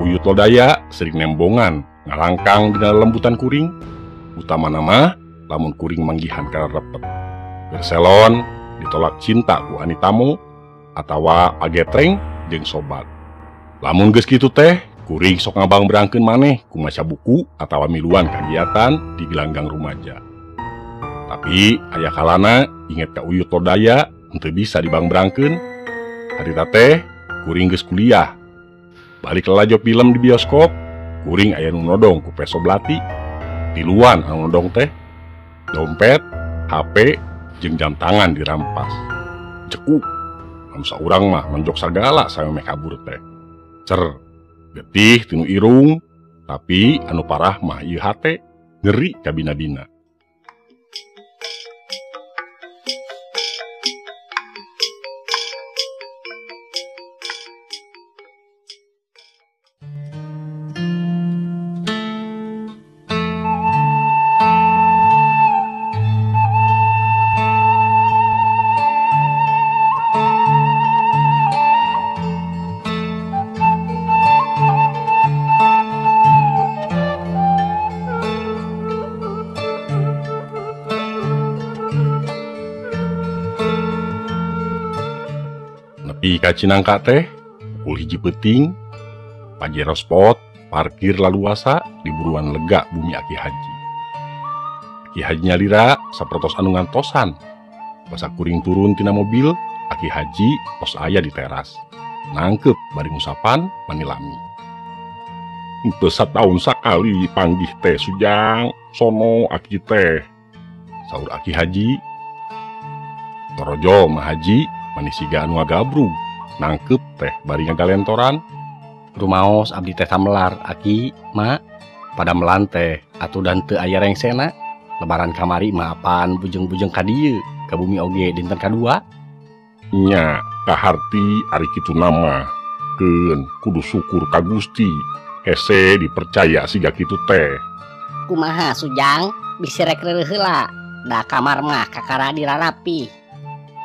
Uyut Lodaya sering nembongan ngalangkang dina lembutan kuring. Utamana mah lamun kuring manggihan karepet. Berselon ditolak cinta ku Anitamu atawa agetreng jeung sobat. Lamun geus kitu teh kuring sok ngabang berangkeun maneh ku maca buku atawa miluan kagiatan di gelanggang rumaja. Tapi aya kalana inget ka Uyut Lodaya henteu bisa dibangbrangkeun. Harita teh kuring geus kuliah. Balik lalajo film di bioskop, kuring aya nu nodong ku peso belati. Tiluan anu nodong teh, dompet, HP, jeung jam tangan dirampas. Cekuk, anu saurang mah nonjok sagala samemeh kabur teh. Cer, getih tinu irung, tapi anu parah mah ieu hate, ngeri kabina-bina. Nepi ka Cinangka teh pukul 1 peuting, Pajero Sport parkir laluasa di buruan lega bumi Aki Haji. Aki Haji nyalira sapertos anu ngantosan. Basa kuring turun tina mobil, Aki Haji tos aya di teras. Nangkep bari ngusapan manilami. Henteu sataun sakali panggih teh Sujang, sono Aki teh. Saur Aki Haji. Torojo mah Haji manisiga anu ngagabrug, nangkep teh bari ngagalentoran. Rumaos abdi teh tamelar Aki ma pada melan teh atuh dan teu aya rengsena. Lebaran kamari mah apaan bujeng-bujeng ka dieu ka bumi oge dinten kadua. Nya kaharti ari kitu nama keun kudu syukur ka Gusti hese dipercaya siga kitu teh. Kumaha Sujang bisi rek reureuh heula da kamar mah kakara dirarapi.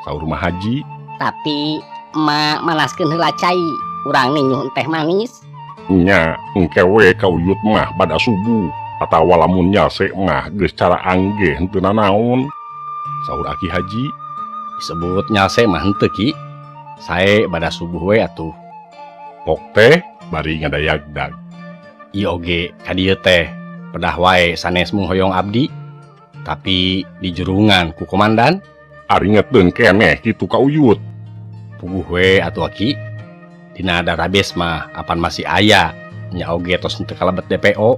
Saur mah Haji. Tapi emak manaskeun heula cai, urang ninyuh teh manis. Nya engke we ka Uyut mah bada subuh atawa lamun nyase mah geus cara angge henteu nanaon. Saur Aki Haji. Disebut nyase mah henteu Ki, sae bada subuh we atuh. Pok teh bari ngadayagdag. Ieu oge ka dieu teh pedah wae sanes mung hoyong abdi, tapi dijurungan ku komandan. Ari ngeteun keneh kitu ka Uyut. Puguh we atuh Aki. Dina database mah apan masih aya, nya oge tos henteu kalebet DPO.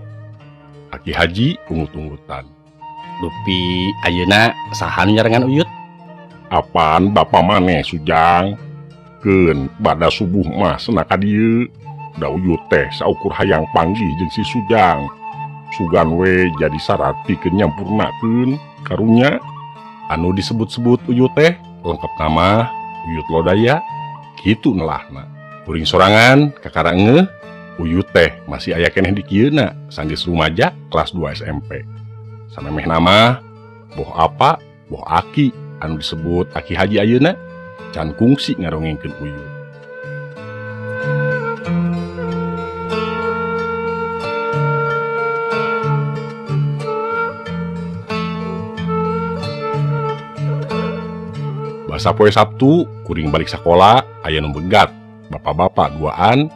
Aki Haji ungut-ungutan. Dupi ayeuna saha nu nyarengan Uyut? Apaan bapa maneh Sujang? Keun bada subuh mah cenah ka dieu. Da Uyut teh saukur hayang panggih jeung si Sujang. Sugan we jadi syarat pikeun nyampurnakeun karunya. Anu disebut-sebut Uyut teh lengkap nama Uyut Lodaya, kitu nelahna. Kuring sorangan kakara ngeuh, Uyut teh masih aya keneh di kieuna sanggeus rumaja kelas 2 SMP. Samemeh nama boh apa boh Aki anu disebut Aki Haji ayeuna can kungsi ngarongengkeun Uyut. Basa poe Sabtu kuring balik sakola aya nu begat, bapak-bapak duaan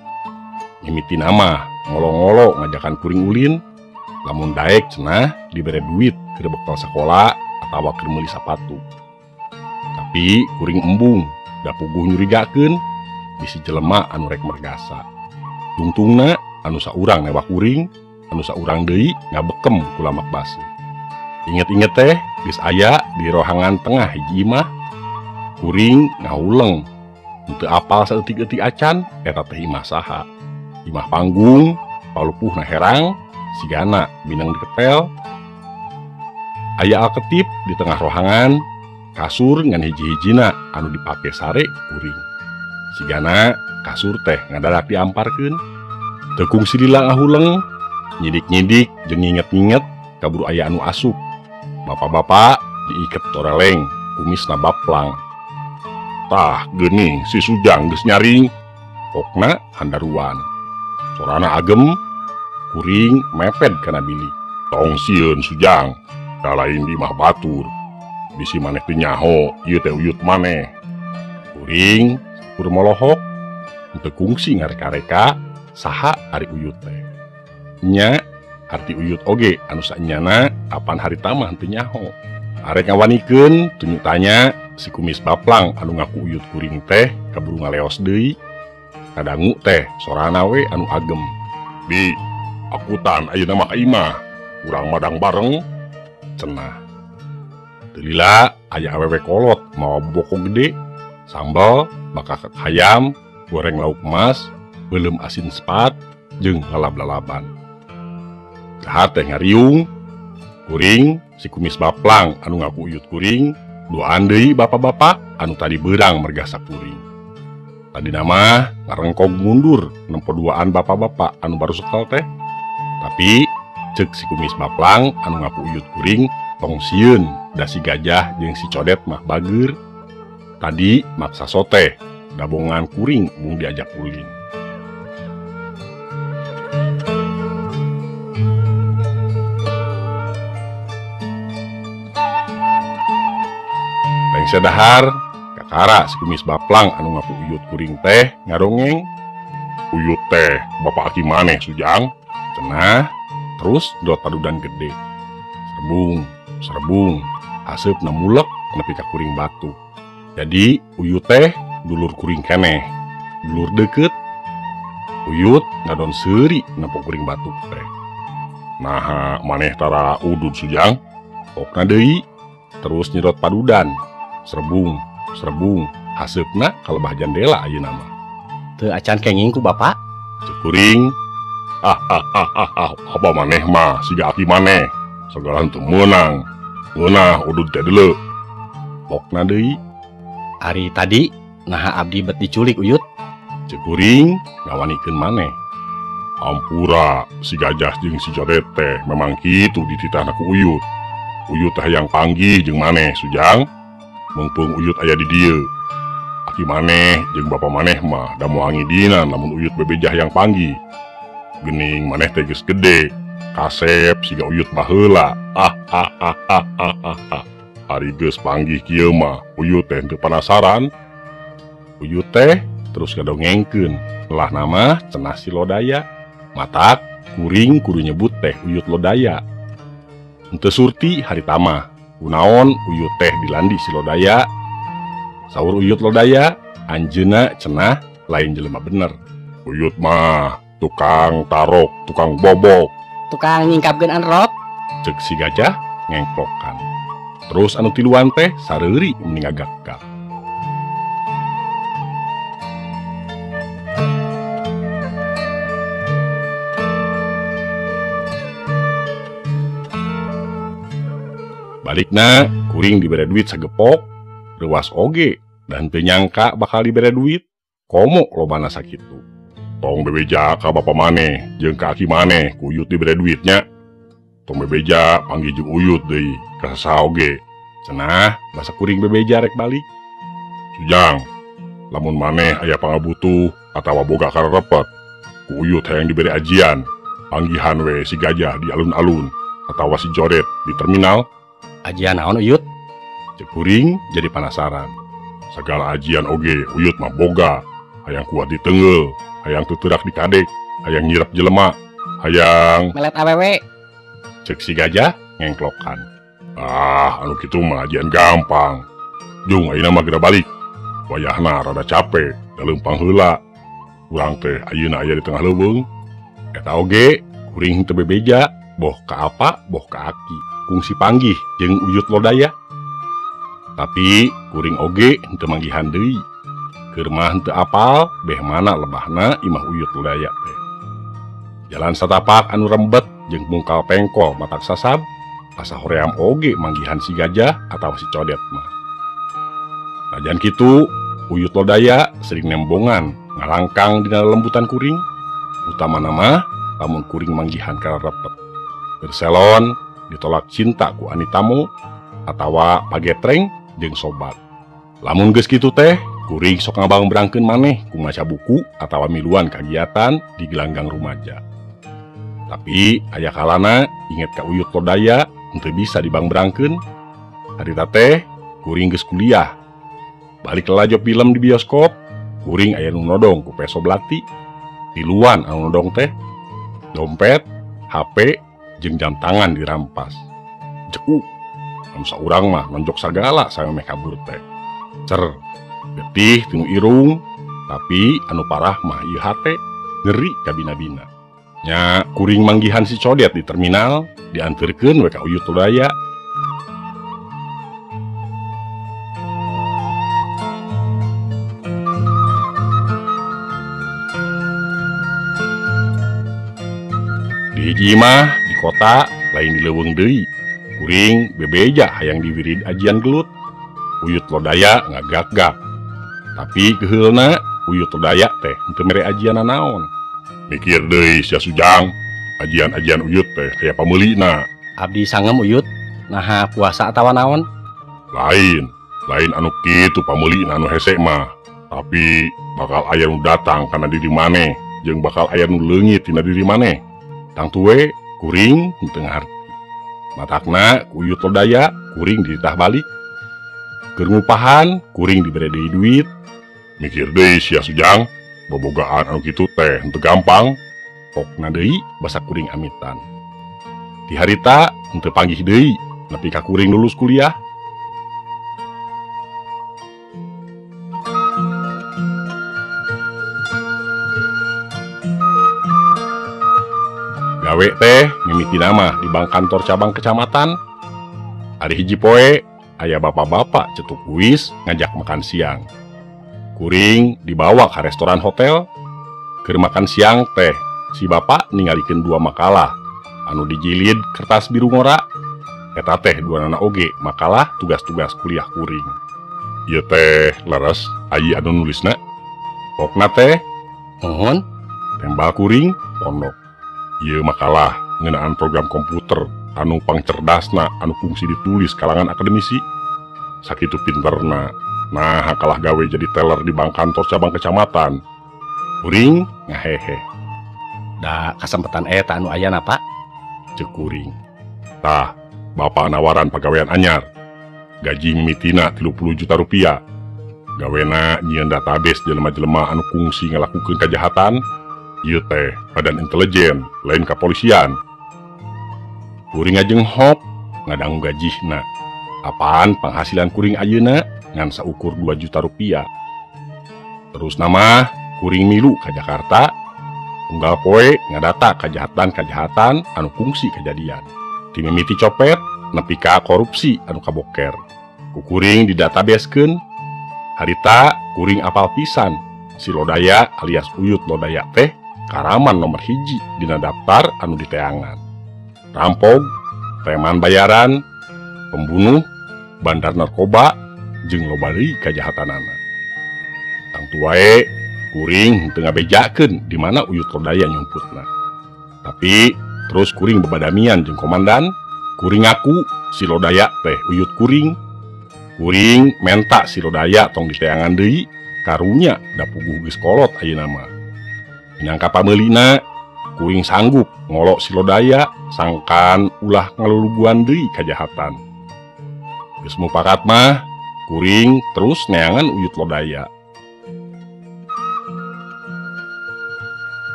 mimiti nama ngolo-ngolo ngajakan kuring ulin. Lamun daek cenah dibere duit keur bekal sakola atawa keur meuli sapatu. Tapi kuring embung da puguh nyurigakeun bisi jelema anu rek mergasa. Tungtungna anu saurang newak kuring, anu saurang deui ngabekem ku lamak basi. Inget-inget teh geus aya di rohangan tengah hiji imah. Kuring ngahuleng henteu apal saeutik-eutik acan eta teh imah saha. Imah panggung, palupuhna herang, sigana binang diketel. Aya alketip di tengah rohangan, kasur ngan hiji-hijina anu dipake sare kuring. Sigana kasur teh ngadadak diamparkeun. Teu kungsi lila ngahuleng, nyidik-nyidik jeung nginget-nginget kaburu aya anu asup. Bapak-bapak diiket toreleng, kumisna baplang. Tah geuning si Sujang geus nyaring, pokna handaruan. Sorana agem kuring mepet kana bilik. Tong sieun Sujang, da lain di imah batur. Bisi maneh teu nyaho, ieu teh uyut maneh. Kuring kur molohok teu kungsi ngareka-reka saha ari uyut teh. Nya arti uyut oge anu saenyana apan harita mah teu nyaho. Arek ngawanikeun tunjuk tanya si kumis baplang anu ngaku uyut kuring teh kaburu ngaleos deui. Kadangu teh sorana we anu agem. Bi, akutan ayeuna mah ka imah, urang madang bareng cenah. Teu lila aya awewe kolot mawa boboko gede, sambal, bakakak hayam, goreng lauk emas, beuleum asin sepat, jeung lalab-lalaban. Dahar teh ngariung, kuring si kumis baplang anu ngaku uyut kuring, duaan deui bapak-bapak anu tadi beurang merga sakuring. Tadi nama ngarengkog mundur nempo duaan bapak-bapak anu baru sekel teh. Tapi cek si kumis baplang anu ngaku uyut kuring tong sieun da si gajah jeung si codet mah bager. Tadi maksa sote dabongan kuring mung diajak ulin. Lengse dahar kakara si kumis baplang anu ngaku uyut kuring teh ngarongeng. Uyut teh bapak aki maneh Sujang cenah. Terus dot padudan gede. Serbung, serbung, aseupna mulek nepi ka kuring batu. Jadi uyut teh dulur kuring keneh, dulur deket. Uyut ngadon seuri nempo kuring batu teh. Naha maneh tara udud Sujang? Pokna deui, terus nyedot padudan. Serbung, serbung, aseupna kalebah jandela ayeuna mah. Teu acan kenging ku bapak? Cek kuring. Ah ah ah ah ah, apa maneh mah siga aki maneh. Segala henteu meunang. Ngeunah udud teh deuleu. Pokna deui. Ari tadi naha abdi bet diculik uyut? Cek kuring ngawanikeun maneh. Ampura si gajah jeung si codet teh memang kitu dititahna ku uyut. Uyut teh hayang panggih jeung maneh Sujang. Mungpung uyut aya di dieu. Aki maneh jeung bapa maneh mah da moal ngidinan lamun uyut bebejah yang panggih. Gening maneh teh geus gede, kasep siga uyut baheula. Ah ah ah ah ah ah ah. Ari geus panggih kieu mah uyut teh teu penasaran. Uyut teh terus ngadongengkeun. Lah nama cenah si Lodaya. Matak kuring kudu nyebut teh uyut Lodaya. Henteu surti harita mah kunaon uyut teh dilandi si Lodaya. Saur uyut Lodaya anjeunna cenah lain jelema bener. Uyut mah tukang tarok, tukang bobok, tukang nyingkapkeun enrop. Cek si gajah ngengklokan. Terus anu tiluan teh sareuri meni ngagak-gak. Balikna kuring dibere duit sagepok, reuas oge dan teu nyangka bakal dibere duit. Komo lobana sakitu. Tong bebeja ka bapa maneh jeung ka aki maneh ku uyut dibere duitnya. Tong bebeja panggih jeung uyut deui ka saha oge. Cenah basa kuring bebeja rek balik. Sujang, lamun maneh aya pangabutuh atawa boga kararepet, ku uyut hayang dibere ajian, panggihan we si gajah di alun-alun atawa si joret di terminal. Ajian naon uyut? Cek kuring jadi penasaran. Segala ajian oge uyut mah boga. Hayang kuat ditengeul, hayang tuturak dikadek, hayang nyirap jelema, hayang melet awewe. Cek si gajah ngengklokan. Ah, anu kitu mah ajian gampang. Jung ayeuna mah geura balik. Wayahna rada capek, da leumpang heula. Urang teh ayeuna aya di tengah leuweung. Eta oge kuring teu bebeja, boh ka apa, boh ka aki. Kungsi panggih jeung uyut Lodaya. Tapi kuring oge henteu manggihan deui. Keur mah henteu apal beh mana lebahna imah uyut Lodaya teh. Jalan satapak anu rembet jeung mungkal pengkol matak sasab, asa hoream oge manggihan si gajah atawa si codet mah. Najan kitu, uyut Lodaya sering nembongan ngalangkang dina lembutan kuring. Utamana mah lamun kuring manggihan kararepet. Berselon ditolak cinta ku Anitamu atawa pagetreng jeung sobat. Lamun geus kitu teh Kuring sok ngabang-berangkeun maneh ku maca buku atawa miluan kagiatan di gelanggang rumaja. Tapi aya kalana inget ka Uyut Lodaya henteu bisa dibangbrangkeun. Harita teh kuring geus kuliah. Balik lalajo film di bioskop, kuring aya nu nodong ku peso belati. Tiluan anu nodong teh, dompet, HP, jeung jam tangan dirampas. Cekuk, anu saurang mah nonjok sagala samemeh kabur teh. Cer, getih tinu irung, tapi anu parah mah ieu hate ngeri kabina-bina. Nya kuring manggihan si Codet di terminal, dianterkeun we ka Uyut Lodaya. Di hiji imah di kota lain di leuweung deui. Kuring bebeja hayang diwirid ajian gelut. Uyut Lodaya ngagak-gak. Tapi keheulna Uyut Lodaya teh henteu mere ajian nanaon. Mikir deui sia Sujang, ajian-ajian Uyut teh aya pameulina. Abdi sangem Uyut, naha puasa atawa naon? Lain, lain anu kitu pameulina anu hese mah. Tapi bakal aya nu datang kana diri maneh, jeung bakal aya nu leungit tina diri maneh. Tangtu we kuring henteu ngarti. Matakna ku Uyut Lodaya kuring dititah balik. Keur ngupahan kuring dibere deui duit. Mikir deui sia Sujang, bobogaan anu kitu teh henteu gampang. Pokna deui basa kuring amitan. Di harita henteu panggih deui nepi ka kuring lulus kuliah. Gawe teh mimiti nama di bank kantor cabang kecamatan. Ari hiji poe aya bapak-bapak cetuk kuis ngajak makan siang. Kuring dibawa ke restoran hotel. Keur makan siang teh si bapak ningalikeun dua makalah anu dijilid kertas biru ngora. Eta teh dua nana oge makalah tugas-tugas kuliah kuring. Ieu teh leres ayi anu nulisna. Pokna teh nuhun tembal kuring pondok. Ieu makalah ngeunaan program komputer anu pangcerdasna anu fungsi ditulis kalangan akademisi. Sakitu pinterna. Nah, kalah gawe jadi teller di bank kantor cabang kecamatan. Kuring ngahehe. Da kasempetan eta anu ayana, Pak? Ceuk kuring. Tah, bapak nawaran pagawean anyar. Gaji mimitina 30 juta rupiah. Gawena nyieun database jelema-jelema anu kungsi ngalakukeun kajahatan. Ieu teh badan intelijen, lain kepolisian. Kuring ngajenghok ngadangu gajihna. Apaan penghasilan kuring ayeuna ngan saukur 2 juta rupiah. Terus nama kuring milu ka Jakarta, unggal poe ngadata kajahatan-kajahatan anu kungsi kejadian. Ti mimiti copet nepi ka korupsi anu kaboker. Ku kuring didatabaskeun. Harita kuring apal pisan si Lodaya alias Uyut Lodaya teh karaman nomor 1 dina daftar anu diteangan. Rampog, preman bayaran, pembunuh, bandar narkoba, jeung loba deui kajahatanana. Tangtu wae kuring henteu ngabejakeun di mana Uyut Lodaya nyumputna. Tapi terus kuring bebadamian jeung komandan, kuring ngaku si Lodaya teh uyut kuring. Kuring menta si Lodaya tong diteangan deui, karunya da puguh geus kolot ayeuna mah. Minangka pameulina, kuring sanggup ngolok si Lodaya sangkan ulah ngaluluguan deui kajahatan. Geus mupakat mah, kuring terus neangan Uyut Lodaya.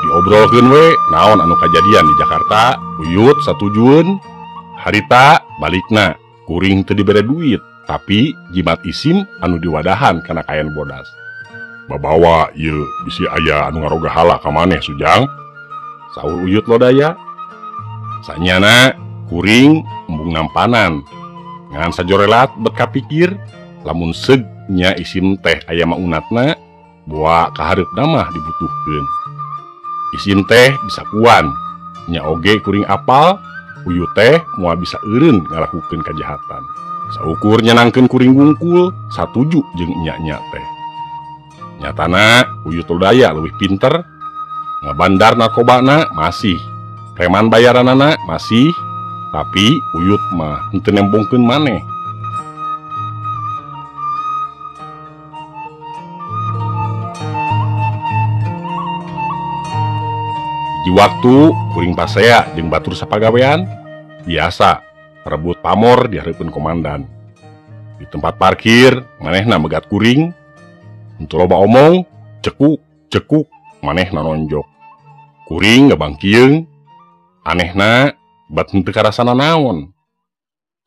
Diobrolkeun we naon anu kajadian di Jakarta, Uyut satujueun. Harita balikna kuring teu dibere duit, tapi jimat isim anu diwadahan kana kaen bodas. Babawa ieu bisi aya anu ngaroga hala ka maneh Sujang. Saur Uyut Lodaya. Sanyana kuring embung nampanan. Ngan sajorelat bet kapikir lamun seug nya isim teh aya maunatna boa kahareupna mah dibutuhkeun. Isim teh bisa kuan, nya oge kuring apal, Uyut teh moal bisa eureun ngalakukeun kajahatan. Saukur nyenangkeun kuring wungkul, satuju jeung nya-nya teh. Nyatana Uyut Lodaya leuwih pinter, ngabandar narkobana masih. Preman bayaranana masih, tapi Uyut mah henteu nembongkeun maneh. Hiji waktu kuring pasea jeung batur sapagawean biasa rebut pamor di hareupeun komandan. Di tempat parkir manehna megat kuring, henteu loba omong, cekuk cekuk manehna nonjok. Kuring ngabangkieung, anehna bat henteu karasana naon.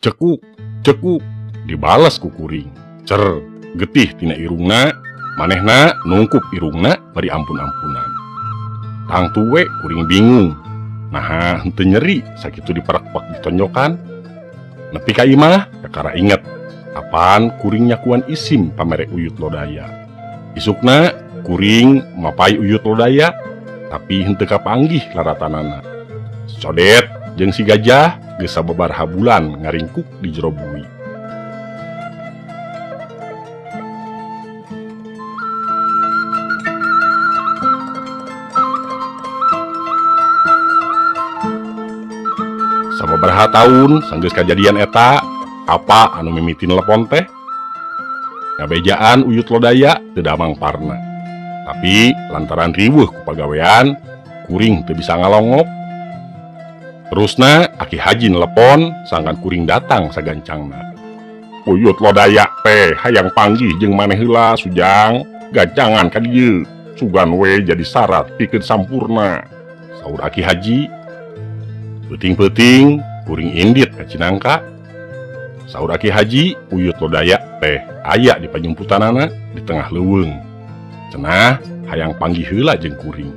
Cekuk cekuk dibales ku kuring. Cer getih tina irungna, manehna nungkup irungna bari ampun-ampunan. Tangtu we kuring bingung. Naha henteu nyeri sakitu diperekpek ditonjokan. Nepi ka imah kakara inget apaan kuring nyakuan isim pamere Uyut Lodaya. Isukna kuring mapai Uyut Lodaya tapi henteu kapanggih laratanana. Codet jeung si gajah geus sababaraha bulan ngaringkuk di jero bui. Sababaraha taun sanggeus kajadian eta, apa anu mimiti nelepon teh? Ngabejaan Uyut Lodaya teu damang parna. Tapi lantaran riweuh ku pagawean, kuring teu bisa ngalongok. Terusna Aki Haji nelepon sangkan kuring datang sagancangna. Uyut Lodaya teh hayang panggih jeung maneh heula Sujang, gancangan ka dieu. Sugan we jadi syarat pikeun sampurna. Saur Aki Haji. Peuting-peuting kuring indit ka Cinangka. Saur Aki Haji, Uyut Lodaya teh aya di panyumputanana di tengah leuweung. Cenah hayang panggih heula jeung kuring.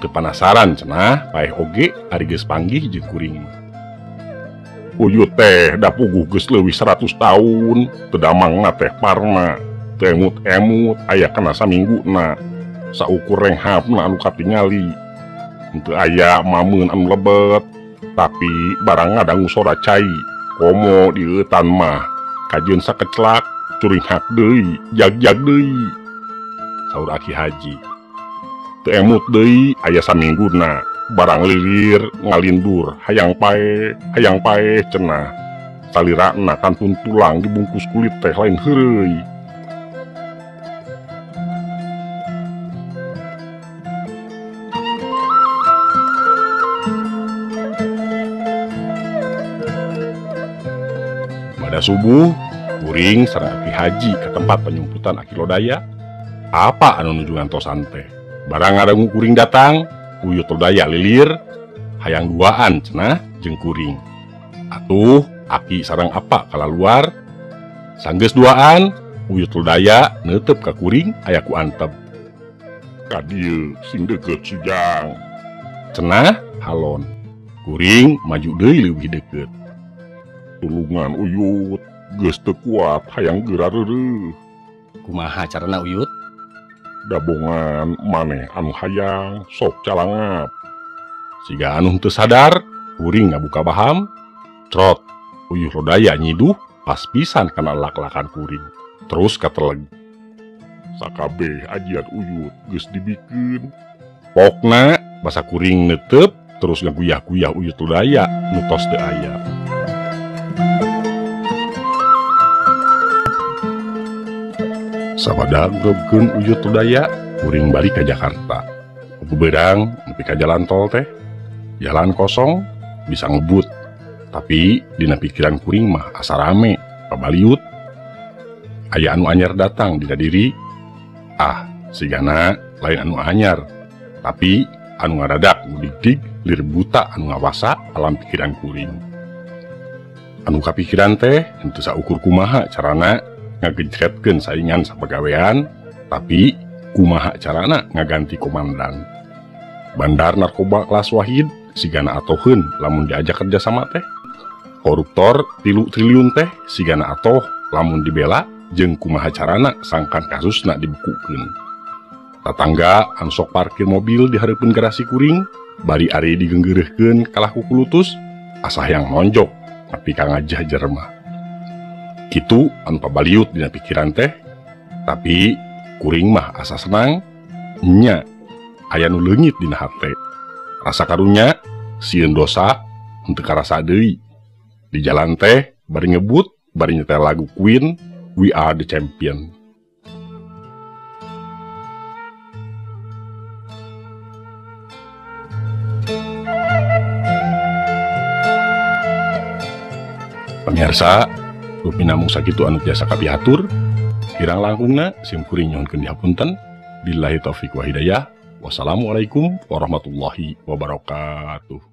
Teu panasaran cenah paeh oge ari geus panggih jeung kuring. Uyut teh da puguh geus leuwih 100 taun, teu damangna teh parna, teu emut-emut aya kana samingguna. Saukur renghapna anu katingali. Henteu aya mameun anu lebet, tapi barang ngadangu sora cai. Komo dieutan mah kajeun sakeclak curinghak deui, jag-jag deui. Saur Aki Haji. Teu emut deui aya samingguna, barang lilir ngalindur hayang paeh cenah. Salirana kantun tulang dibungkus kulit teh lain heureuy. Pada subuh, kuring sareng Aki Haji ke tempat penyumputan Aki Lodaya. Apa anu nuju ngantosan teh? Barang ngadangu kuring datang, Uyut Lodaya lilir, hayang duaan cenah jeung kuring. Atuh Aki sareng apa kalaluar? Sanggeus duaan, Uyut Lodaya neuteup ka kuring aya ku antep. Ka dieu sing deukeut Sujang. Cenah halon. Kuring maju deui leuwih deukeut. Tulungan Uyut, geus teu kuat hayang geura reureuh. Kumaha carana Uyut? Dabongan maneh anu hayang sok calangap. Siga anu henteu sadar, kuring ngabuka baham, trot Uyut Lodaya nyiduh pas pisan kana lak-lakan kuring. Terus kateleg. Sakabeh ajian Uyut geus dibikeun. Pokna basa kuring neuteup terus ngaguyah-guyah Uyut Lodaya nu tos teu aya. Sabada ngrebkeun Uyut Lodaya, kuring balik ka Jakarta. Beberang nepi ka jalan tol teh. Jalan kosong, bisa ngebut. Tapi dina pikiran kuring mah asa rame, pabaliut. Aya anu anyar datang dina diri. Ah, sigana lain anu anyar. Tapi anu ngadadak ngudig-dig lir buta anu ngawasa alam pikiran kuring. Anu kapikiran teh henteu saukur kumaha carana ngagejretkeun saingan sapagawean, tapi kumaha carana ngaganti komandan. Bandar narkoba kelas Wahid sigana atoheun lamun diajak kerja sama teh. Koruptor 3 triliun teh sigana atoh lamun dibela jeung kumaha carana sangkan kasusna dibukukeun. Tatangga anu sok parkir mobil di hareupeun garasi kuring, bari ari digenggeureurkeun kalah ku kulutus, asa hayang nonjok nepi ka ngajah jeremah. Kitu anu pabaliut dina pikiran teh, tapi kuring mah asa senang nya aya nu leungit dina hate. Rasa karunya Sieun dosa henteu karasa deui. Di jalan teh bari ngebut bari nyetel lagu Queen We Are the Champion. Pemirsa, rupi namung sakitu anu tiasa kapihatur. Kirang langkungna sim kuring nyuhunkeun dihapunten. Billahi taufik wa hidayah. Wassalamualaikum warahmatullahi wabarakatuh.